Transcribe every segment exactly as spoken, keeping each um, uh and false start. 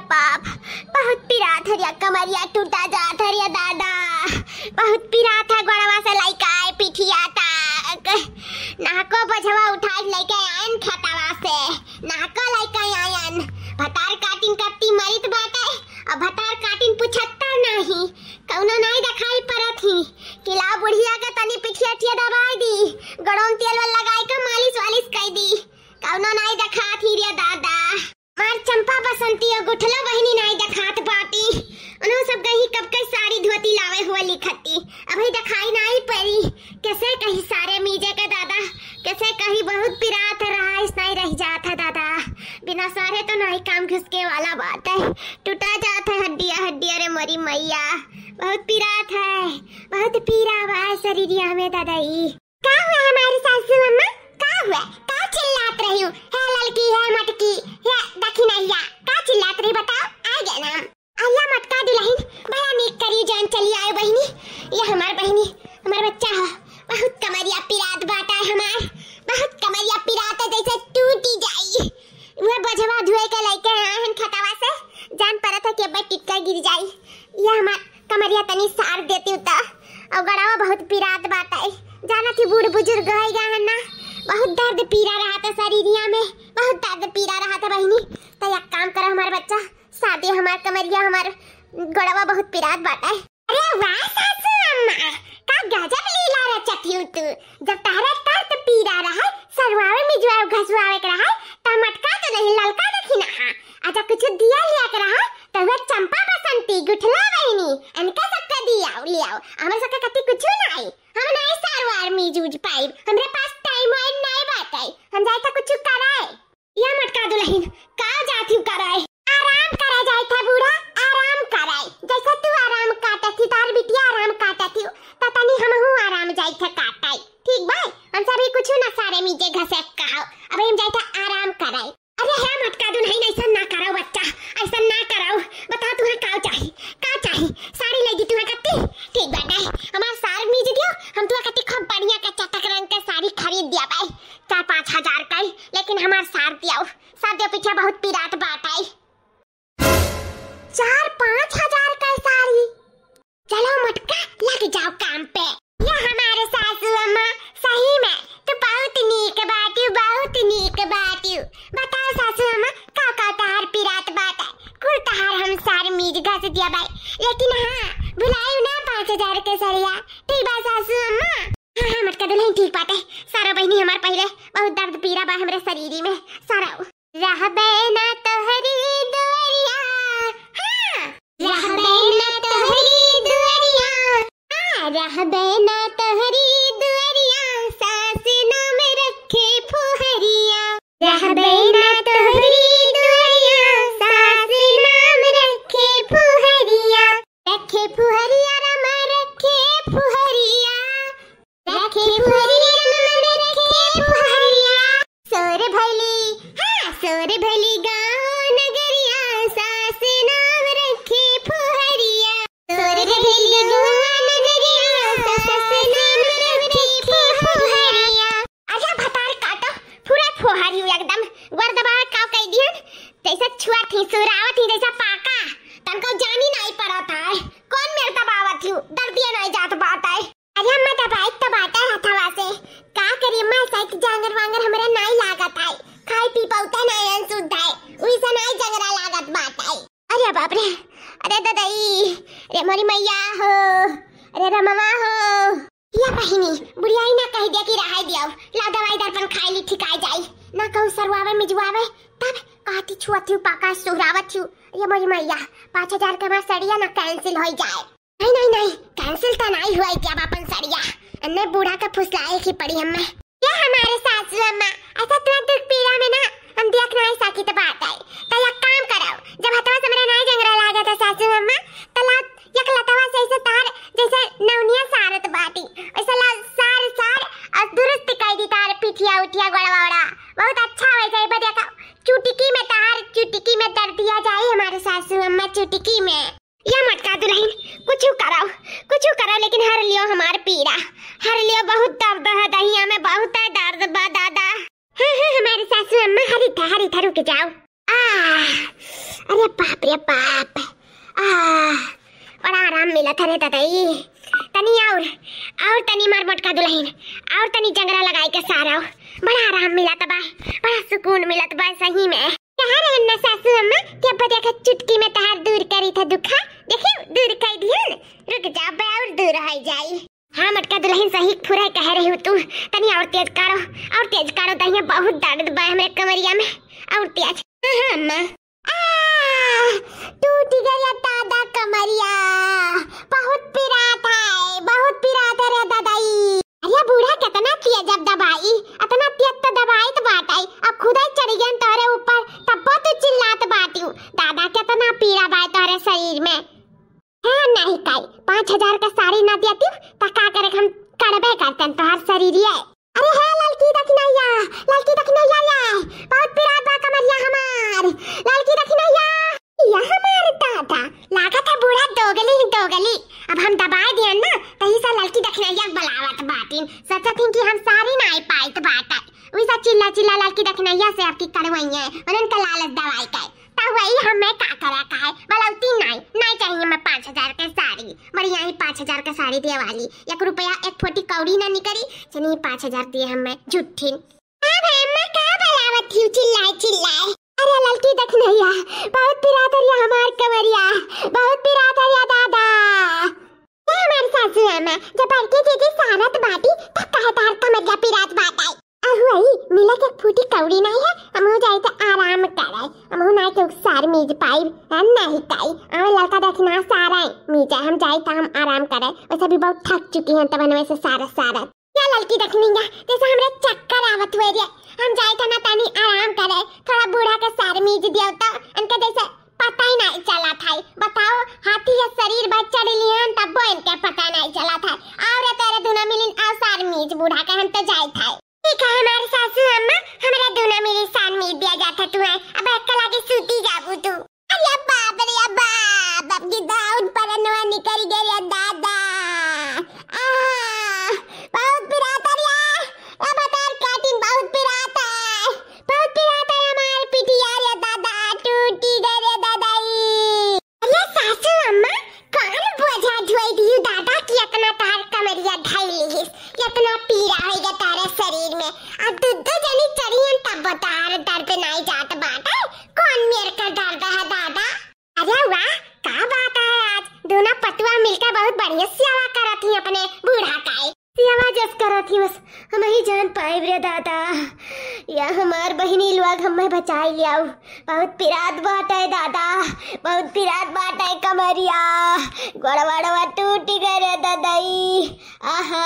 बाप, बहुत पिरात है रे, कमरिया टूटा जात है रे दादा, बहुत पिरात है गोड़वा से लइका आए पिठिया तक। नाको बझवा उठाए लइके आयन खेतवा से, नाको लइके आयन। भतार काटिन कत्ती मरित बाटे, अब भतार काटिन पुछत्ता नाही, कउनो नाही देखाई परत ही। कि लाओ बुढ़िया के तनी पिठिया ठिया दबाई दी, गड़ोम तेल वेल लगाई के मालिश वालिश कई दी, कउनो नाही देखात ही रे दादा। हमार चंपा बसंती और गुठला बहिनी नाही देखात बाटी। उन्हों सब गही कब के साड़ी धोती लावे हुए लिखती, अभी देखाई नाही पड़ी। कैसे कही सारे मीजे के दादा, कैसे कही बहुत पिरात रहा, इस नाही रह जात है दादा। बिना सारे तो नाही काम घुसके वाला बात है, टूटा जात है हड्डिया हड्डिया रे मोरी मैया, बहुत पिरात है, बहुत पीरा बा शरीरिया में दादा ई। का हुआ हमारी सासू अम्मा? का हुआ? का चिल्लात रही हो? हे ललकी, हे मटकी, हे दखिनैया, का चिल्लात रही बताओ? आ गए ना हम। अल्लाह मटका दुलहिन, बड़ा नीक करी जान चली आए बहिनी। ये हमार बहिनी, हमार बच्चा है, बहुत कमरिया पिरात बाटा है हमार, बहुत कमरिया पिरात है जैसे टूटी जाई। वह बझवा धुए के लइके आए हन खतवा से, जान परत है कि अब टिटका गिर जाई। ये हमार कमरिया तनी सार देती त, और गड़वा बहुत पिरात बाटे। जाना थी बूढ़ बुजुर्ग होइगा है ना, बहुत दर्द पीरा रहा था शरीरिया में, बहुत दर्द पीरा रहा था बहिनी। तो एक काम करो हमार बच्चा, सार दियो हमार कमरिया, हमार गड़वा बहुत पिरात बाटे। अरे वाह सासू अम्मा, का गजब लीला रचत हो तू। जब तहरा दर्द पीरा रहा, सरवावे मिजुआवे घसुआवे के रहा, त मटका तो नहीं ललका देखी ना हा। अच्छा कुछ दिया लिया के रहा, त वह चंपा बसंती गुठला बहिनी, अनका सबके दियाओ, लियाओ। हमरे सबके कति कुछ नाही, हम नाही सरवार मिजूज पाइब, हमरे पास टाइम वाइम नाही बाटे, हम जाए त कुछ कराए। या मटका दुलहिन, का जात ही कराए? आराम करे जाए था बूढ़ा, आराम कराए। जैसे तू आराम काटत ही, तार बिटिया आराम काटत ही, त तनी हमहू आराम जाए था काटाए। ठीक बा, हम सभी कुछ ना सारे मीजे घसे कहाओ, अबे हम जाए था आराम कराए। अरे हे मटका दुलहिन, ऐसा ना करो बच्चा, ऐसा ना करो। बताओ तुम्हें का चाही, का चाही? साड़ी ले दी तुम्हें कत्ती? ठीक बाटे, हमार सार मीज दियो, हम तुम्हें कत्ती खूब बढ़िया के चटक रंग के साड़ी खरीद दिया बाई, चार पाँच हजार का, लेकिन हमार सार दियो। सार दियो पीछे बहुत पिरात बाटे। चार पाँच हजार का साड़ी। चलो मटका, लग जाओ काम पे। या हमारे सासू अम्मा, सही में तू बहुत नीक बाटियो, बहुत नीक बाटियो। बताओ सासू अम्मा, का का तहार पिरात बाटे? कुल तहार हम सार मीज घस दिया बाई, लेकिन हाँ, भुलायु ना पाँच हजार के सरिया। ठीक बा सासू अम्मा? हाँ, हाँ, मटका दुलहिन ठीक बाटे। सारा बहिनी हमार पहिले बहुत दर्द पीरा बा हमरे शरीरी में। सारा रहबे ना तोहरी दुआरिया, हाँ, रहबे ना तोहरी दुआरिया, हाँ, रहबे ना तोहरी दुआरिया, सास नाम रखे फुहरिया। रहबे ना तोहरी दुआरिया, सास नाम रखे फुहरिया। रखे फुहरिया रामा, रखे फुहरिया। रखे फुहरिया रामा, रखे फुहरिया। सोर भैली, हाँ, सोर भैली गाँव नगरिया, सास नाम रखे फुहरिया। सोर भैली गाँव नगरिया, सास नाम रखे फुहरिया। अरे भतार काटो, पूरा फुहरी एकदम। गोर दबावे का कह दिहन, जैसे छुआ थी, सुरावत ही जैसा पाका। तनको जानी नाही पड़त है, कौन मेर दबावत ही, दर्दिया नाही जात बाटे। अरे अम्मा, दबाई त बाटे हथवा से। का करी अम्मा, सही जांगर वांगर हमरा नाही लागत है। खाई पी पौते नाही अन शुद्ध है। उइसे नाही जंगरा लागत बाटे। अरे बाप रे, अरे ददई, अरे मोरी मैया हो, अरे रमवा हो। या बहिनी, बुढ़ियाई ना कह दिया कि रहाई दियाओ। लाओ दवाई दर्पण खाई ली, ठिकाई जाई। ना कहूँ सरवावे मिजवावे, तब कहती छुअत ही पाका सुहरावत ही। ये मोरी मैया, पाँच हजार के हमार सड़िया ना cancel होई जाए। नहीं, नहीं, नहीं, cancel तो नहीं हुआ, जब अपन सड़िया। अन्ने बूढ़ा का फुसलाए की पड़ी हमें। ये हमारे सासू अम्मा, ऐसा तुरंत दुख पीड़ा में ना हम देख नहीं सकी तो बात आई। तो एक काम करो, जब हथवा से मेरा नहीं जंगरा लागा था सासू अम्मा, तो ला एक लतवा से ऐसे तार जैसे नौनिया सारत बाटी, ऐसे ला सार सार और दुरुस्त कर दी तार पिठिया उठिया गोड़वा ओड़ा। बहुत अच्छा हो जाए, बस देखा चुटकी में तार, चुटकी में दर्द दिया जाए हमारे सासू अम्मा, चुटकी में। या मटका दुलहिन, कुछ करो, कुछ करो, लेकिन हर लियो हमार पीड़ा, हर लियो। बहुत दर्द है दहिया में, बहुत है दर्द बा दादा। हाँ, हाँ, हमारी सासू अम्मा, हरी था, हरी था, रुक जाओ। आ, अरे बाप रे बाप। आह, बड़ा आराम मिलत है रे ददई। तनी और, और तनी मार मोटका दुलहिन, और तनी जंगरा लगाई के सारव। बड़ा आराम मिलत बा, बड़ा सुकून मिलत बा सही में। कहा रहन ना सासू अम्मा कि अब देखा चुटकी में तहार दूर करी था दुखा। देखियो, दूर कर दिहन। रुक जा, अब और दूर हो जाई। हाँ मोटका दुलहिन, सही फुरा कह रही हूँ तू। तनी और तेज करो, और तेज करो, दहिया बहुत दर्द बा हमरे कमरिया में। और तेज। हाँ, हाँ, अम्मा। आह, टूट गया दादा कमरिया, बहुत पिरात है, बहुत पिरात है रे ददई। अरे बूढ़ा, कितना तेज अब दबाई, इतना तेज तो दबाई तो बाटई, अब खुदा चढ़ गया तोहरे ऊपर, तब तो चिल्लात बाटी। दादा, कितना पीड़ा बा तोहरे शरीर में। हाँ, नहीं काई, पाँच हजार का साड़ी ना देती, त का करे, हम कड़बे करते हैं तोहार शरीर ये। अरे हे ललकी दखिनैया, ललकी दखिनैया ये, बहुत पिरात बा कमरिया हमार, ललकी दखिनैया। या हमार दादा, लागत है बूढ़ा दोगली ही दोगली। अब हम दबाए दियन ना, तही से ललकी दखिनैया के बुलावत बाटिन, सोचत हिन कि हम साड़ी नाई पाइत बाटे। वैसा चिल्ला चिल्ला ललकी दखिनैया से आपकी करवाई है, उन्हन का लालच दवाई का। तब वही हमें का करे का है, बलौती नाई, नाई चाहिए मैं पाँच हजार के साड़ी। बढ़िया ही पाँच हजार के साड़ी दिए वाली, एक रुपया एक फोटी कौड़ी ना निकली, चलिए पाँच हजार दिए हमें झूठिन। हाँ भाई, अम्मा का बलावत ही चिल्लाए चिल्लाए? अरे ललकी दखिनैया, बहुत पिरात है रे हमार कमरिया, बहुत पिरात है रे दादा। ए हमार सासू अम्मा, जब बड़की जीजी सारत बाटी, त कहे तार कमरिया पिरात बाटे। अहुई, मिले के फूटी कौड़ी नाई है, हमहू जाई त आराम करे। हमहू नाई के सार मीज पाई, हम नाई काई। आवे ललका दखिना सारा मीज, हम जाई त हम आराम करे। वैसे भी बहुत थक चुकी हैं तब हमें से सारा सारा। या ललकी दखिनैया, जैसे हमरे चक्कर आवत हुए रे, हम जाई त ना तनी आराम करे। थोड़ा बूढ़ा के सार मीज दियो त, इनके जैसे पता ही नाई चला था। बताओ, हाथी के शरीर पर चढ़ लिहन, तब वो इनके पता नाई चला था। और तेरे दुना मिलिन, आओ सार मीज बूढ़ा के, हम तो जाई था। ठीक है हमार सासू अम्मा, हमरा दूना मिली सान मीज दिया जाता तू है। अब एक लागे सूती जाबू तू। अरे बाप रे बाप, अब की दाउन परनवा निकल गया दादा। आ, बहुत पिरात है रे, अब तार काटिन बहुत पिरात है, बहुत पिरात है हमार पिटिया रे दादा, टूटी गए रे दादाई। अरे सासू अम्मा, कौन बोझा ढोई दियो दादा कि इतना तार कमरिया ढाई लिहिस, इतना पीड़ा होइगा तारे शरीर में। अब दू दू जनी चढ़ियन तब तार दर्द नाई जात बाटे। कौन मेर का दर्द है दादा? अरे वाह, का बात है, आज दोनों पतुआ मिलकर बहुत बढ़िया सेवा करत ही अपने बूढ़ा का। सेवा जस करत ही बस हम ही जान पाइब रे दादा। या हमार बहिनी लोग हमें बचाई लियाऊ। बहुत पिरात बाटे दादा, बहुत पिरात बाटे कमरिया, गोड़वा टूटी गए रे ददई। आहा।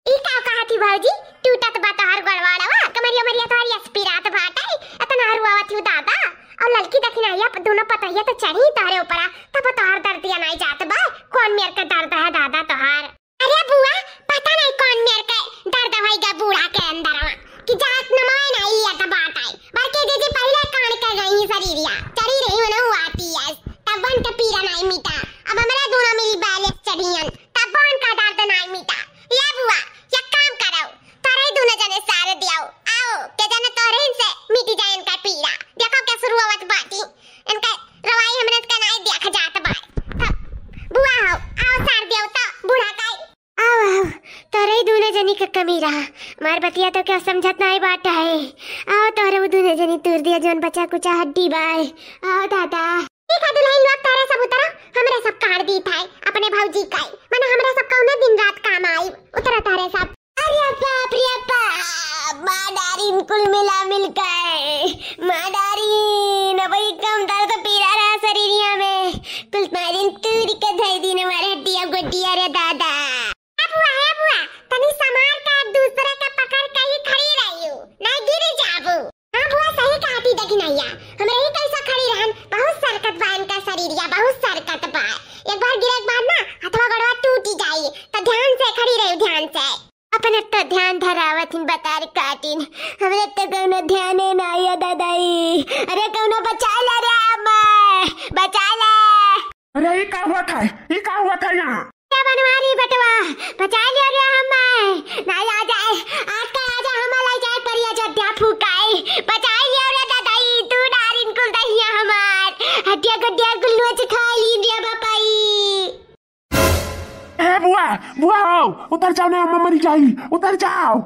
ई का कहा थी भौजी, टूटत बा तोहार गोड़वा, कमरिया मरिया तोहार यस पिरात बाटे, इतना रुआवत हूँ दादा। और ललकी दखिनैया प-, दोनों पतैया तो चढ़ी तोहरे ऊपरा, तब तोहार दर्दिया नाई जात बा। कौन मेर का दर्द है दादा तोहार? अरे बुआ, पता नहीं कौन मेर के दर्द होइगा बूढ़ा के अंदरवा, कि जात नमवे नहीं लिया था बात आई। बड़की जीजी पहले कान के गई शरीरिया, चढ़ी रही उन्हें हुआ टीएस, तब वन के पीरा नहीं मिटा। अब हमरा दूना मिली बैलेंस चढ़ियन, तब वन का दर्द नहीं मिटा। या बुआ, या काम करो, तोरे दूना जने सारे दियो, आओ, के जने तोरे इनसे मिटी जाए इनका पीरा। देखो क्या शुरू होवत बाटी, इनका रवाई हमरे का नाई देख जात बा। तो बुआ हो, आओ सार दियो तो बूढ़ा काई। आओ, आओ, तोरे ही दूने जनी के कमी रहा। हमार बतिया तो क्या समझत नाई बाटा है। आओ, तोरे वो दूने जनी तूर दिया, जौन बचा कुचा हड्डी बाय। आओ दादा। ठीक है दुलहिन लोग, तोरे सब उतरो, हमरे सब काढ़ दी था अपने भौजी काई। मने हमरे सब कौने दिन रात काम आई, उतरो तोरे सब। अरे बाप रे बाप, माँ डारिन कुल मिला मिल के, माँ डारिन, अब ई कम दर्द पीरा रहा शरीरिया में, कुल मारिन तूर के धई दिन हमारे हड्डिया गोड्डिया रे दादा। ए बुआ, ए बुआ, तनी समार का दूसरे का पकड़ के ही खड़ी रहियो, नहीं गिरी जाबू। हाँ बुआ, सही कहा थी दखिनैया, हमरे ही कैसा खड़ी रहन, बहुत सरकत बा इनका शरीरिया, बहुत सरकत बा। एक बार गिरे के बाद ना हथवा गोड़वा टूटी जाई, तो ध्यान से खड़ी रहियो, ध्यान से। अपने तो ध्यान धरावत हिन बतार काटिन, हमरे तो कौनो ध्याने ना आया दादाई। अरे कौनो बचा ले रे अम्मा, बचा ले। अरे ई का हुआ था, ई का हुआ था यहाँ? ए बनवारी बेटवा, बचा लियो रे हमें। ना आ जाए, आज का आजा हमें लाई जाए परी अयोध्या फुकाई। बचा लियो रे दादाई, तू डारिन कुल दहिया हमार। बुआ, बुआ हो, उतर जाओ ना, हम मरी जाई, उतर जाओ।